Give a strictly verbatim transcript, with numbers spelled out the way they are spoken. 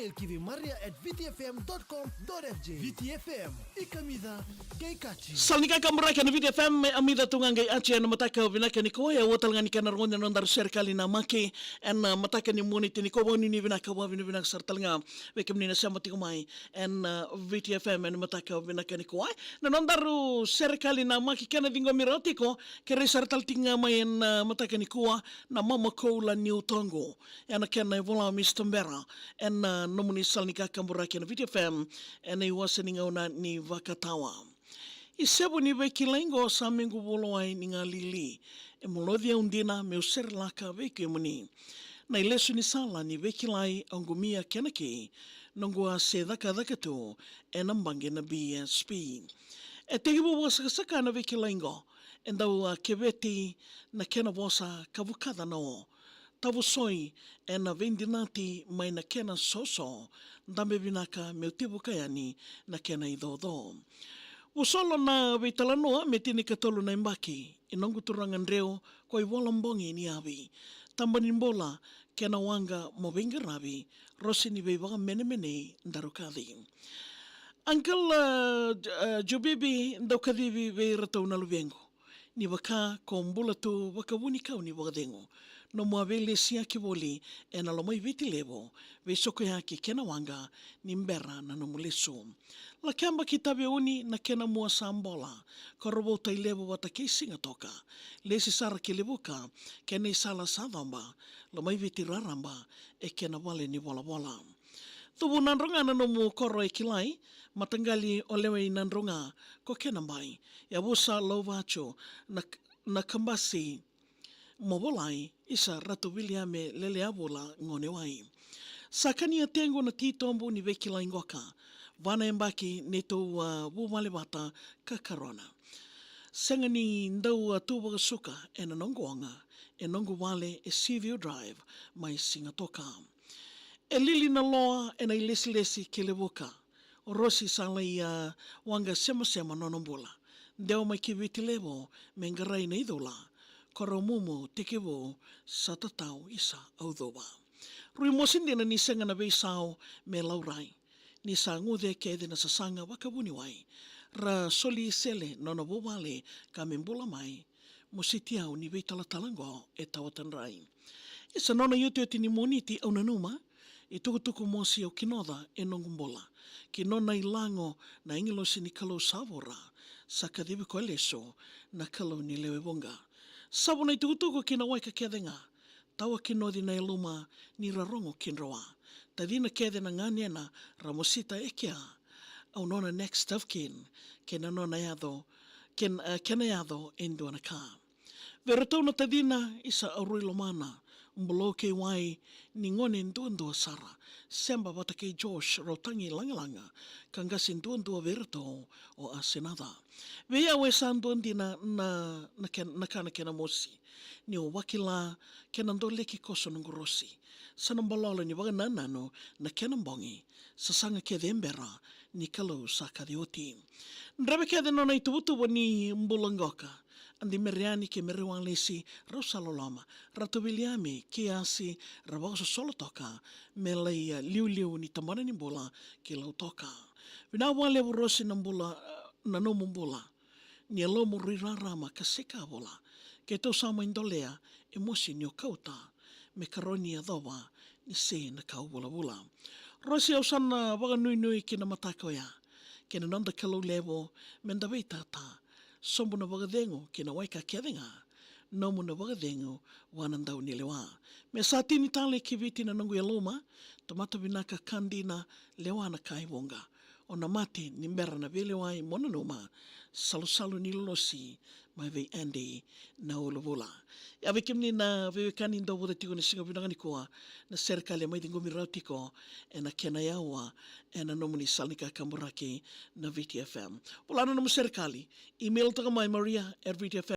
Email ki vei maria at V T F M dot com dot F J. V T F M, i kamica kei Kaji. Sala ni kakaburaki ena V T F M, e amica tu ga kei Kaji ena mataka vinaka nikua. E ua tale ga ni kena rogoci na nodaru serekali namaki ena mataka ni Moniti nikua. Vakanuinui vinaka, vakavinavinaka sara tale ga vei kemuni na sema tiko mai ena V T F M ena mataka vinaka nikua. Na nodaru serekali namaki kena ciqomi rawa tiko, kerei sara tale tiko ga mai ena mataka nikua na Mama Koula Niutoqu. Ena kena ivola o Mister Bera, ena nomuni sala ni kakaburaki ena V T F M, ena iwase ni gauna ni vakatawa. Isevu ni veikilai qo sa mequ vulavula ni galili. E moloci au dina meu serelaka vei kemuni. Na ilesu ni sala ni veikilai au qumia kena kei, noqu a se cakacaka tu ena baqe na B S P. E tekivu vakasakasaka na veikilai qo, e dau a keveti na kena vosa ka vukaca na o. Tavusoi ena veidinati mai na kena soso, dabe vinaka meu tivuka yani na kena icoco. Vusolo na veitalanoa me tinikatolu na ibaki, i noqu turaga dreu ko i vola bogi ni avi. Taba ni bula, kena waqa mo veiqaravi, rosi ni veivakamenemenei daru kaci. Uncle, uh, J-, uh, Jubibi, dau kacivi vei iratou na luvequ. Ni vaka ko bula tu vakavunikau ni vakacegu. Nomu a veilesiyaki voli ena loma i Viti Levu, veisokoyaki kena waqa ni bera na nomu lesu. Lakeba ki Taveuni na kena mua sa bola, Korovou, Tailevu vata kei Sigatoka. Lesi sara ki Levuka, kena isala sa coba, loma i Viti raraba, e kena vale ni volavola. Cuvu Nadroga na nomu koro e kilai, mataqali o lewe i Nadroga ko kena bai. Yavusa Lauvatu na, na kabasi mo volai, isa Ratu Viliame Leleavula Gonewai. Sa kania tequ na titobu ni veikilai qoka, va na yabaki neitou a vuvale vata ka karona. Sega ni dau a tu vakasuka ena noqu oga, e noqu vale e Seaview Drive mai Sigatoka. E lili na loa ena ilesilesi ki Levuka. O Rosi sa lai a waqa semasema nona bula. Dewa mai ki Viti Levu me qarai na icula. Koro mumu tekivu sa tatau, isa au cuva. Rui mosi dina ni sega na veisau me laurai. Ni sa guce kece na sasaga vakavuniwai. Ra soli isele nona vuvale ka me bula mai. Mositi au ni veitalatala qo e tawatadrai. Isa nona iotioti ni Moniti au nanuma, itukutuku mosi au kinoca e noqu bula. Ki nona ilago na agilosi ni Kalou sa vura, sa kacivi koya lesu na Kalou ni lewe vuqa. Savu na itukutuku ki na waika kece ga, tawa kinoci na yaluma ni ra rogo kidroa. Tacina kece na ganena ra mosita e kea, au nona next of kin, kei na nona yaco, ken-, eh, kena yaco e dua na ka. Vei iratou na tacina, isa au rui lomana, Bulou kei Wai, ni gone duadua sara, Seba vata kei Josh, rau tagi lagalaga, ka qase duadua vei iratou o Asenaca. Vei au e sa dua dina na, na ken-, na ka na kena mosi. Niu vakila kena doleki koso noqu Rosi. Sa na balolo ni vakanananu na kena bogi. Sasaga kece e bera ni Kalou sa kaci oti. Dreve kece nona ituvatuva ni bula qoka. Adi Mereani kei Mere Walesi rau sa loloma. Ratu Viliami kei Asi ra vakasosolo toka me lai a liuliu ni tabana ni bula ki Lautoka. Vinaka vakalevu Rosi na bula, na nomu bula. Ni yalomu rui rarama ka seka a vula. Keitou sa mai dolea e mosi ni o kauta me karua ni yacova ni se na kau vulavula. Rosi, au sa na vakanuinui ki na mataka oya, kei na noda Kalou levu me da veitata. Sobu na vakacegu ki na waika kece ga, nomu na vakacegu vua na daunilewa. Me sa tini tale ki Viti na noqu yaluma, tamata vinaka ka dina, lewa na ka e vuqa. O na mate ni bera na veilewai mo nanuma, salusalu ni lolosi mai vei Andy na uluvula. Ia vei kemuni na veiwekani dau vota tiko na siga vinaka nikua, na serekali e mai ciqomi rawa tiko ena kena yaua ena nomuni sala ni kakaburaki na V T F M. Vola na nomu serekali, email taka mai maria at V T F M